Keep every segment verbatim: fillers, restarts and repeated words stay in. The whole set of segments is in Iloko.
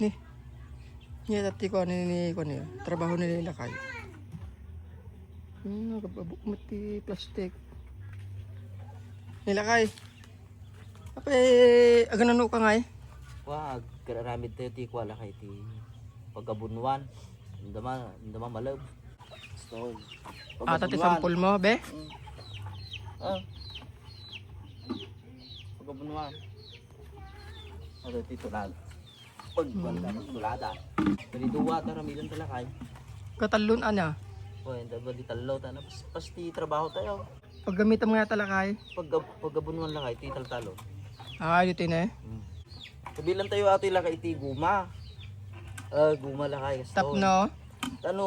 Ni, ni tati ko ni, ni, ko ni, trabaho ni Lakay. Hmm, nagababok mo ti plastic. Ni Lakay. Apay, aganano ka ngay? Wa, agraramid tayo ti kuala kay ti pagabunwan. Indama, indama malab. Stone. Ata ti sampol mo, be? Mm. Ah. Pagabunwan. Ano ti tulad? Pag, hmm, tulada. Dali duwa, ta ramidan ta Lakay. Katallon, ana? O, hindi ba di tallo, ta na, pas, pas ti trabaho tayo. Paggamitam nga ta Lakay. Pag, pagabunwan Lakay, ti taltalo. Ah, dito na eh. Hmm. Kabilang tayo ato Lakay iti guma. Ah, guma Lakay, kastoy. Tapno? Tano,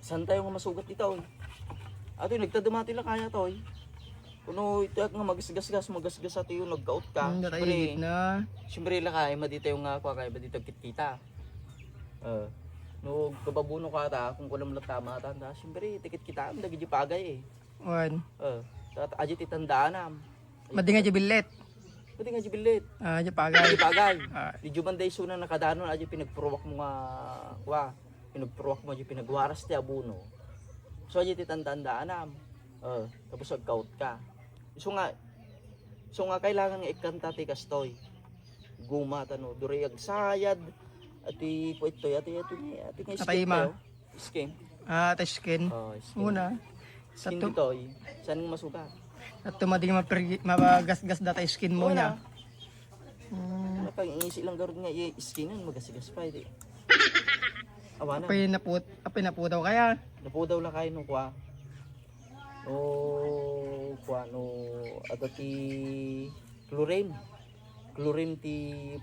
saan tayo nga masugat dito, oy? Ato, nagtaduma ti Lakay ato, oy. Kuno iti nga magasgasgas, magasgas ato yung nagkaot ka. Hmm, siyempre, na. Siyempre, Lakay, madi tayo nga, kuha kayo, madi tayo kitkita. Ah, no, kababuno ka ta, kung kulang lang tama ta, ta, siyempre, tikit kita, ang dagiti pagay eh. Wan. Ah, tat-, aja ti tandaanam. Madi nga di billet. Madi nga di billet. Ah, di pagay. Di pagay. Ah. Di juman day suna nakadanon, aja pinagpuruwak mo nga, wa, pinagpuruwak mo, aja pinagwaras ti abono. So, aja ti tandaanam. Ah, tapos agkaot ka. So nga, so nga, kailangan nga ikanta ti kastoy. Guma tano, duri agsayad, ati puwettoy, ati, ati, ati nga Atay skin ma. Tayo. Skin. Ah, ati skin. Oh, skin. Una. Skin ditoy, saan nga masugat? At tumadi nga mapirgi-, magasgas data skin mo niya. Wala. Hmm. Wala pang ingisi lang garud nga i-skin nun, magasgas pa, iti. Awana. Apay naput-, apay napudaw kaya? Napudaw lang kayo nung kwa. O, kwa, no, adda ti chlorine. Chlorine ti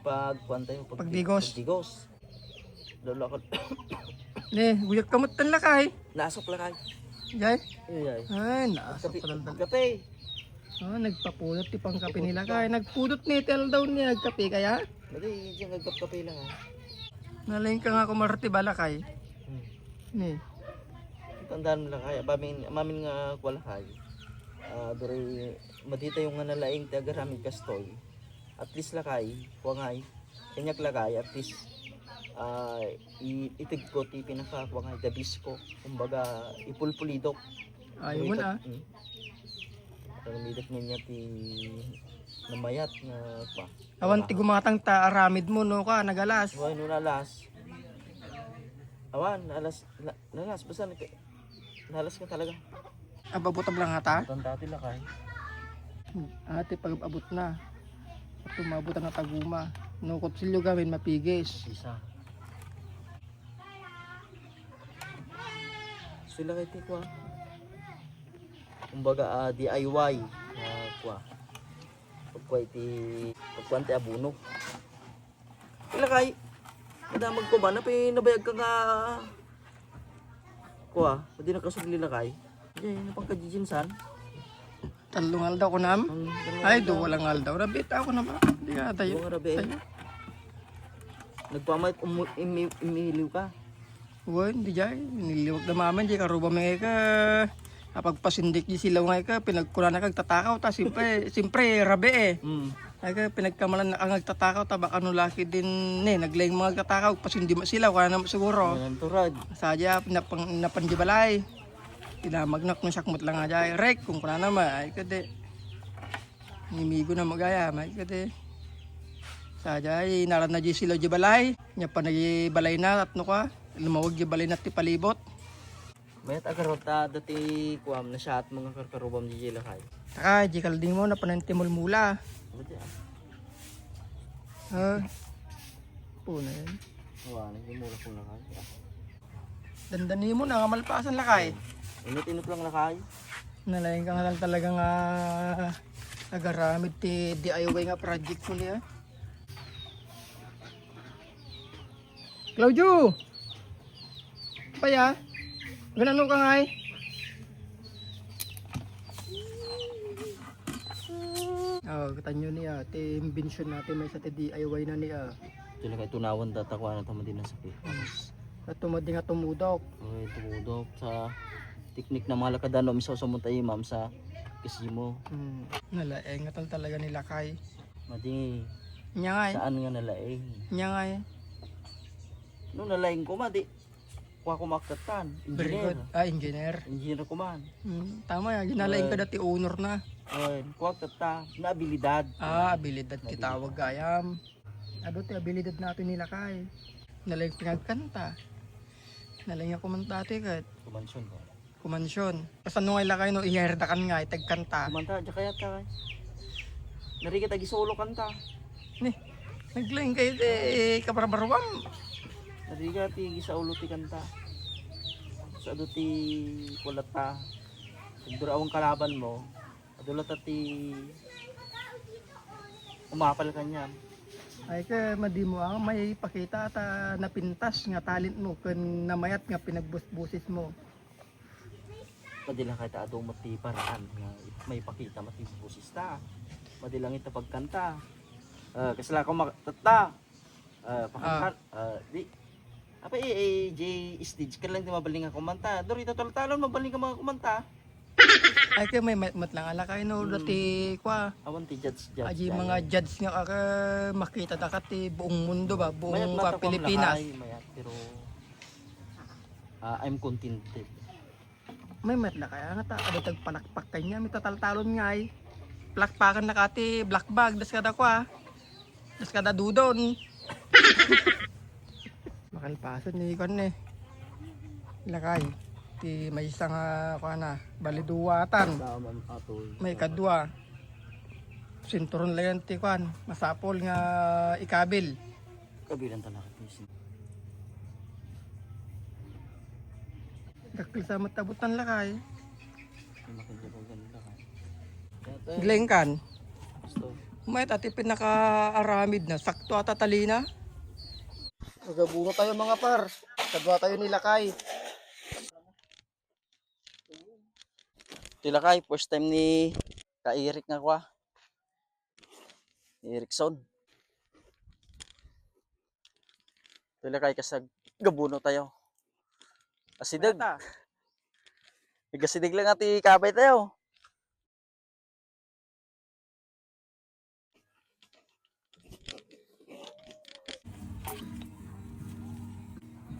pag, kuwan tayo, pag, pagdigos. Pagdigos. Lolo ako. Ne, guyak ka mo tan Lakay. Nasok Lakay. Jay? Ay, ay. Ay, nasok. Kape, talaga. Kape. Ah, nagpapudot ti pangkape ni Lakay. Nagpudot ni tel daw niya, nagkape kaya? Dali, diyan nagkape lang, ah. Nalaing ka nga kumarte ba Lakay? Hmm. Ne. Tandaan mo Lakay, amin, amin nga kwa Lakay. Ah, duri, madita yung nga nalaing ti agaramid kastoy. At least Lakay, kwa ngay, kaniak Lakay, at least, ah, i-, itig ko ti pinaka, kwa ngay, the best ko. Kumbaga, ipulpulidok. Ay, wala. Hmm. Paramidok niya ti namayat nga, kwa. Awan ti gumatang ta aramid mo, no, ka, nagalas. Wala, no, nalas. Awan, nalas, na-, nalas, basta nag-, nalas ka talaga. Ababot lang ata? Tanda ti Lakay. Ate, pag abot na. Ito, maabot na taguma. No, kutsilyo gamin, mapigis. Isa. Sila kay Tito, ah. Kumbaga, ah, D I Y. Ah, kwa. Pagkwa iti, pagkwa ti abono. Ila kay, madamag ko ba? Napi-, nabayag ka nga, kuha, pwede nakasubli na kay. Di, napagkajijinsan. Tallo nga aldaw ko nam? Ang, tallo nga aldaw. Ay, duwa lang aldaw. Rabi, ako naman. Di nga tayo. Duwa nga rabi, eh. Tayo. Nagpamait, umu-, imi-, imiliw ka. Wen, di jay, niliwag da maman, jay, karuba mi nga ika, apagpasindik di silaw nga ika, pinagkunana kag tatakaw, ta, siyempre, siyempre, rabi eh. Mm. Ay ka, pinagkamalan na kang agtatakaw, ta, baka no laki din, ne, naglaing mga agtatakaw, pasindi ma silaw, kaya naman siguro. Yan, turad. Sadya, napang, napan di balay. Tinamagnak no sakmot lang nga jay, Rek, kung kunana ma, ay ka di. Nimigo na magaya, may kadi. Sa jay, naran na jay sila jay balay. Nya pa nagay balay na, tapno ka. Lumawag jay balay na ti palibot. Mayat agarot ta, dati kuam na siya at mga karkarubam di jay lakay. Taka, jay kalding mo, napanan ti mulmula. Dati, ah. Ah. Puna yan. Wala, nagmumula-mula ka. Dandani mo na, malpasan lakay. Init-init lang lakay. Nalaing ka nga lang talaga nga agaramid ti D I Y nga project ko niya. Claudio! Paya? Ganano ka ngay? Oh, katanyo niya, ti imbensyon natin may sa ti D I Y na niya. Sila kay tunawan data ko ano tama din sa Pilipinas. At tumadi nga tumudok. Okay, tumudok sa teknik na mga lakadan no, miso sa tayo, ma'am, sa kasimo. Hmm. Nalaeng nga tal talaga ni lakay. Madi. Nya ngay. Saan nga nalaing? Nya ngay. No nalaing koma, di kuak koma a kettan. Very engineer. Good. Ah, engineer. Engineer koma. Hmm, tama ya, ginalaing ka dati honor na. Oy, kuak ketta. Na abilidad. Ah, abilidad ti tawag gayam. Adu ti abilidad natin ni Lakay. Nalaing ti agkanta. Nalaing ako man dati ket. Kumansyon ko. Kumansyon. Kasano nga ilakay no iherdakan nga itagkanta? Kumanta, di kayat ka kay. Narigat agisolo kanta. Ni, naglaing kayo ti kabarbaruam. Narigat ti gisaulo ti kanta. Sa adu ti kulat ta. Nagdura awang kalaban mo. Adu la ta ti umapal kaniam. Ay, ka, madi mo ang may pakita ta napintas nga talent mo ken namayat nga pinagbusbusis mo. Madi lang kay ta adu met ti paraan nga maipakita met ti boses ta. Madi lang ita pagkanta. Ah, kasla ko mak-, tatta. Ah, pakanta. Ah, di. Apa, eh, eh, J stage ka lang ti mabalin nga kumanta. Duri ta taltalon, mabalin ka mga kumanta. Ay, kay may met lang alakay no, dati kwa. Awan ti judge, judge. Aji mga judge nga kaka makita ta ka ti buong mundo ba, buong Pilipinas. Mayat, pero Ah, I'm contented. May met la kaya nga ta, adu tagpalakpak kanya, mitataltalon ngay. Palakpakan na kati, black bag, das kada kwa. Das kada dudon. Makalpasan ni kwan ni. Lakay. Ti maysa nga kwan na, bali duatan. May kadua. Sinturon lang yan ti kwan, masapol nga ikabil. Kabilan talaga ti sin- Dakkel sa matabutan lakay. Makinjabagan lakay. Glengkan. Gusto. May tati pinakaaramid na. Sakto ata talina. Magabuno tayo mga par. Kadwa tayo ni lakay. Ti lakay, first time ni Ka Eric nga kwa. Ni Erickson. Ti lakay kasag gabuno tayo. Asideg. Mata. Igasideg lang ati kabay tayo.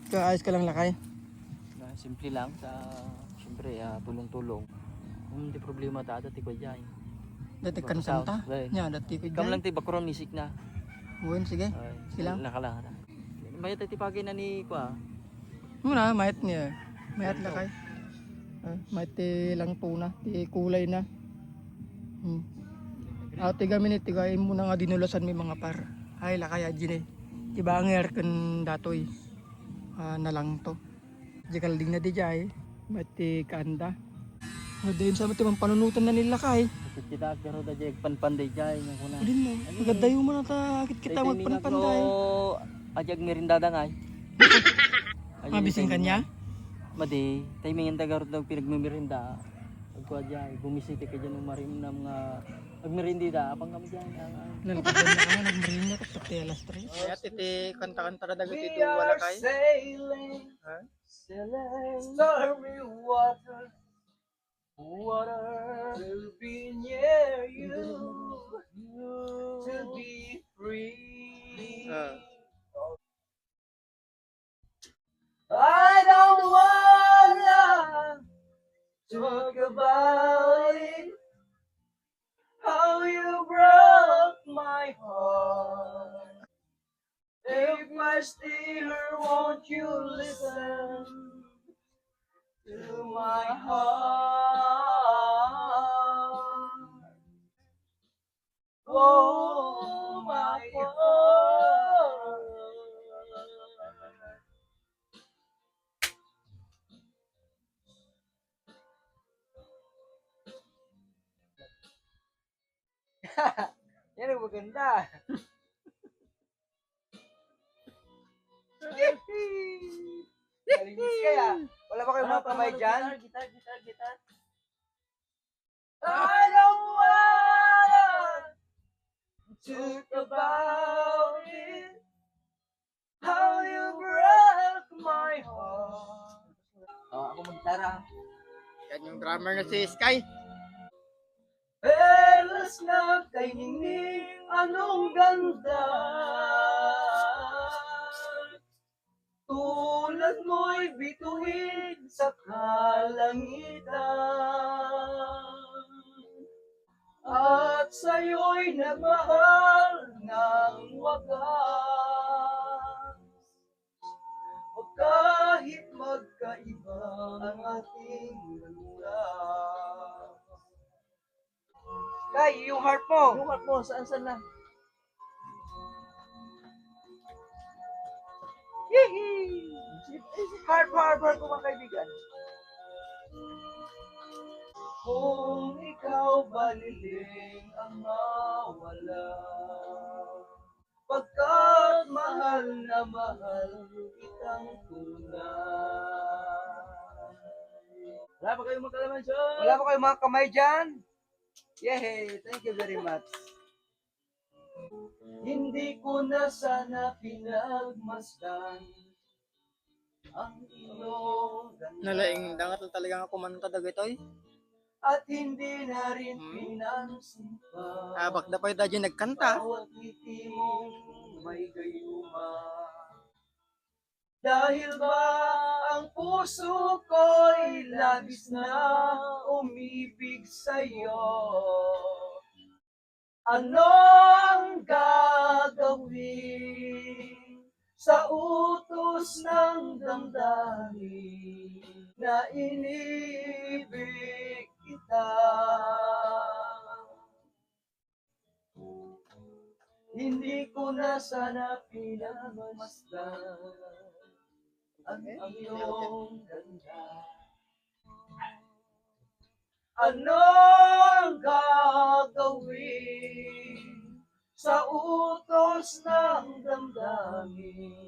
Kaayos ka lang lakay. Na simple lang sa, siyempre, ah, tulong-tulong. Kung di problema ta, dati ko dyan. Dati kan kanta? Dati. Nya, dati ko dyan. Kam lang ti background music na. Uwan, sige. Ay, sige lang. Naka lang. Mayat ti pagi na ni kwa. Muna, mayat niya. Mayat lakay. Ah, mayat ti langto na, ti kulay na. Hmm. Ah, tiga minit, tiga imo na nga dinulasan mi mga par. Ay, lakay, adjin eh. Ti banger ken datoy. Ah, nalangto. Di kalding na di jay. Mayat ti kaanda. Dayon sa ti mampanunutan na nila kay. Kita garo da jay panpanday jay nga kuna. Din mo. Agad dayo mo na ta kit kita magpanpanday. Aja agmerindada ngay. Mabising kanya? Madi, timing ta garo da pinagmemirinda. Agkua jay, bumisita ka jay no marimnam nga agmerindida, apang kami jay. Lalakad na nga, nagmerinda, tapos pati alas tres. Kaya titi, kanta-kanta na dagiti duwa lakay. Ha? Stormy water, water will be near you to be free. Ah. I don't wanna talk about it, how you broke my heart. If I stay here, won't you listen to my heart? Oh, my heart. Yan ang maganda. Galing kaya. Wala ba kayong mga kamay dyan? Gitar, gitar, gitar, gitar. I don't wanna talk about it. How you broke my heart. Oh, ako magtara. Yan yung drummer na si Sky. Perlas na kay ningning Anong ganda, tulad mo'y bituin sa kalangitan, at sa'yo'y nagmahal ng wagas. O kahit magkaiba ang ating landas. Kay, yung harp mo. Yung harp mo, saan, saan na? Yehey! Harp, harp, harp ko, mga kaibigan. Kung ikaw baliling ang mawala, pagkat mahal na mahal kitang tunay. Wala pa kayong mga kalamansi? Wala pa kayong mga kamay dyan? Yehey! Thank you very much. Hindi ko na sana pinagmasdan ang iyong ganda. Nalaing dangat talaga nga kumanta dagitoy. At hindi na rin Hmm? pinansin pa. Ah, bakda pa yung daddy nagkanta. Bawat ngiti mong may gayuma. Dahil ba ang puso ko'y labis na umibig sa'yo? Ano ang gagawin sa utos ng damdamin na inibig kita? Hindi ko na sana pinagmasdan ang iyong ganda. Ano ang gagawin sa utos ng damdamin?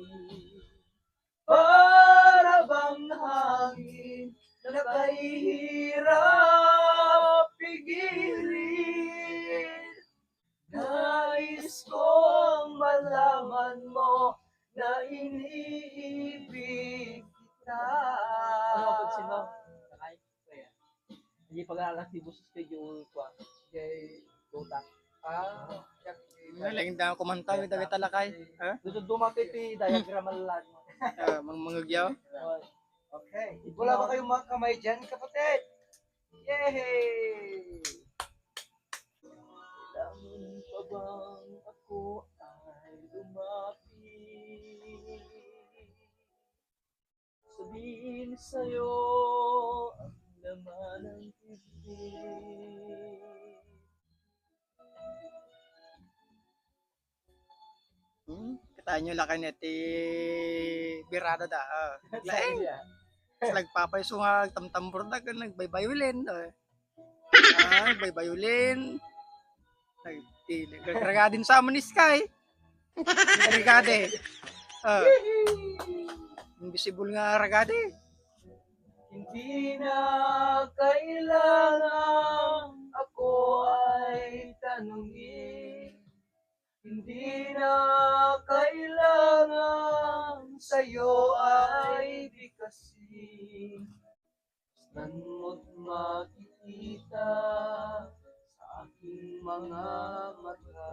Para bang hangin na kahihirap pigilan. Nais kong malaman mo na iniibig kita. Ano, pag sino? Sakay? Kaya. Hindi pag-aalas di boses kay Joel ko, ah. Kay Dota. Ah, yan. Galing na kumanta, may dagay talakay. Ha? Gusto dumapi ti diagram lang. Ah, mang mangugyaw? Okay. Wala ba kayong mga kamay dyan, kapatid? Yehey! Kailangan pa bang ako ay lumapit? Sabihin sa'yo ang laman ng dibdib. Hmm? Kita nyo lakay na ti birada da. Ah. Laeng. Nagpapaiso nga agtamtambor da, kan nagbaybayolin. Ah. Ah, nagbaybayolin. Nag-, ti-, nag-, ragadin sa amin ni Sky. Ragade. Ah. Invisible nga ragade. Hindi na kailangan ako ay tanungin. Hindi na kailangan sa'yo ay bigkasin. Basta't makikita sa aking mga mata.